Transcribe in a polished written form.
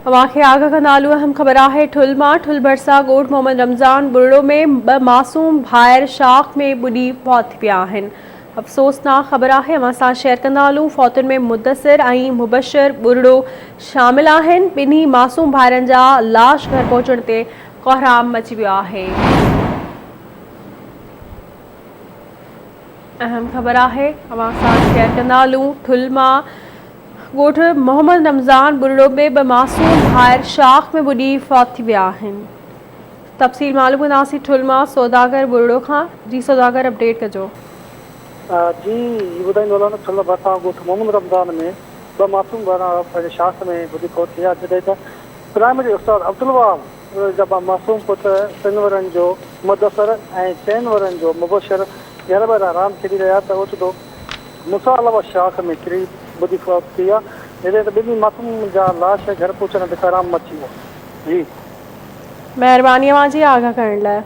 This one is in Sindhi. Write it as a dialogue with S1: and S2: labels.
S1: اوهان کي آگاهه ڪندا هلون اهم خبر آهي ٺل مان ٺل ڀرسان ڳوٺ محمد رمضان ٻرڙو ۾ ٻه معصوم ڀائر شاخ ۾ ٻڏي فوت ٿي پيا آهن افسوسناڪ خبر آهي اوهان سان شيئر ڪندا هلون فوتن ۾ مدثر ۽ مبشر ٻرڙو شامل آهن ٻنهي معصوم ڀائرن جا لاش گهر پهچڻ تي ڪهرام مچي ويو آهي. اهم خبر آهي اوهان سان شيئر ڪندا هلون ٺل مان ڳوٺ محمد رمضان ٻرڙو ۾ ٻه معصوم ڀائر شاخ ۾ ٻڏي فوت ٿي ويا آهن تفصيل معلوم ڪنداسين ٺل مان سوداگر ٻرڙو کان جي سوداگر اپڊيٽ ڪجو.
S2: جي هي ٻڌائيندو هلان ته ٺل ڀرسان ڳوٺ محمد رمضان ۾ ٻه معصوم ڀائر پنهنجي شاخ ۾ ٻڏي فوت ٿي ويا جڏهن ته پرائمري استاد عبدالوهاب جا ٻه معصوم پٽ ٽن ورهين جو مدثر ۽ چئن ورهين جو مبشر گهر ٻاهران راند کيڏي رهيا ته اوچتو موسيٰ علاوه شاخ ۾ ڪري ٻڌي فوت ٿي ويا، جڏهن ته ٻنهي معصومن جا لاش گهر پهچڻ تي ڪهرام مچي ويو. جي.
S1: مهرباني اوهان جي آگاهه ڪرڻ لاء.